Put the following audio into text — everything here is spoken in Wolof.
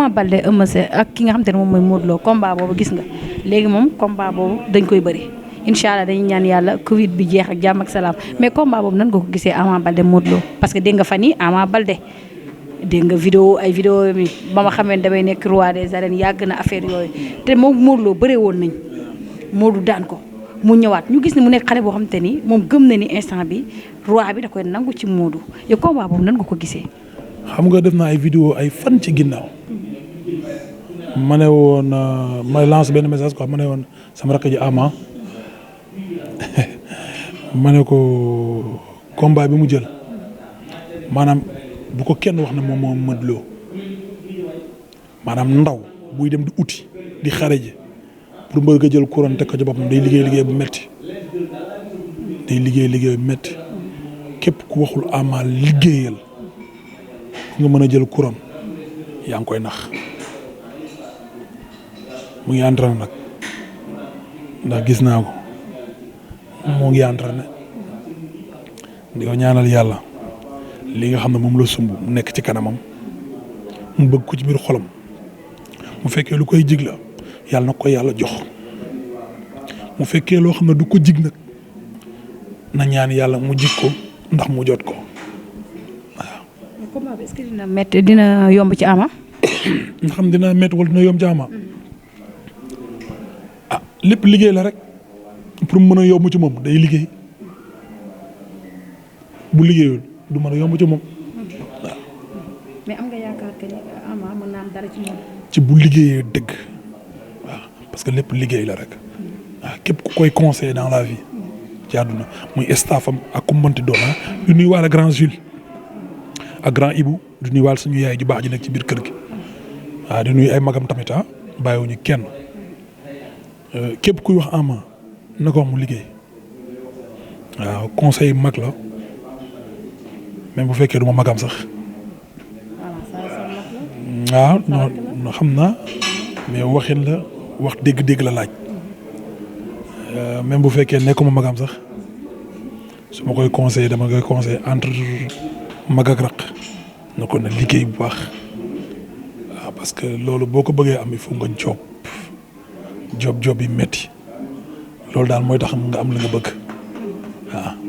Ama Baldé Eumeu Sène ak ki nga xam te ne moom mooy Modou Lo combat boobu gis nga léegi moom combat boobu dañ koy bëri incha allah dañuy ñaan yàlla Covid bi jeex ak jàmm ak salaam mais combat boobu nan nga ko gisee Ama Baldé Modou Lo parce que dégg nga fan yi Ama Baldé dégg nga vidéo mi ba ma xamee damay nekk roi des arènes yàgg na affaire yooyu te moom Modou Lo bëree woon nañ Modou daan ko mu ñëwaat ñu gis ni mu nekk xale boo xam te ni moom gëm na ni instant bi roi bi da koy nangu ci Modou yow combat boobu nan nga ko gisee. xam nga def naa ay vidéo ay fan ci ginnaaw ma ne woon ma lance benn message quoi ma ne woon sama rakk ji Ama ma ne ko combat bi mu jël maanaam bu ko kenn wax ne moom moo Modou Lo maanaam ndaw buy dem di uti di xare ji pour mbër ga jël couronne teg ko ci boppam day liggéey bu metti bu metti képp ku waxul Ama liggéeyal nga mën a jël couronne yaa ngi koy nax mu ngi entraîné nag ndax gis naa ko moo ngi entraîné di ko ñaanal yàlla li nga xam ne moom la sumb mu nekk ci kanamam mu bëgg ko ci biir xolam mu fekkee lu koy jig la yàlla na ko yàlla jox mu fekkee loo xam ne du ko jig nag na ñaan yàlla mu jig ko ndax mu jot ko waaw. combat bi est-ce que dina métti dina yomb ci Ama. nga xam dina métti wala dina yomb ci Ama ah lépp liggéey la rek pour mu mën a yomb ci moom day liggéey bu liggéeyul du mën a yomb ci moom waaw. mais am nga yaakaar que ni Ama mën naa am dara ci moom. ci bu liggéeyee dëgg waaw parce que lépp liggéey la rek waaw képp ku koy conseiller dans la vie ci àdduna muy staffam ak ku mënti doon du nuy waale grand Jules ak grand Ibou du nuy waal suñu yaay ju baax ji nekk ci biir kër gi waaw di nuy ay magam tamit bàyyiwuñu kenn képp kuy wax Ama na ko wax mu liggéey waaw conseil mag la même bu fekkee du ma magam sax waaw non xam naa mais waxin la wax dégg-dégg la laaj même bu fekkee nekkuma magam sax su ma koy conseillé dama koy conseillé entre mag ak raq na ko na liggéey bu baax waaw parce que loolu boo ko bëggee am il faut nga job yi metti loolu daal mooy tax nga am la nga bëgg waaw.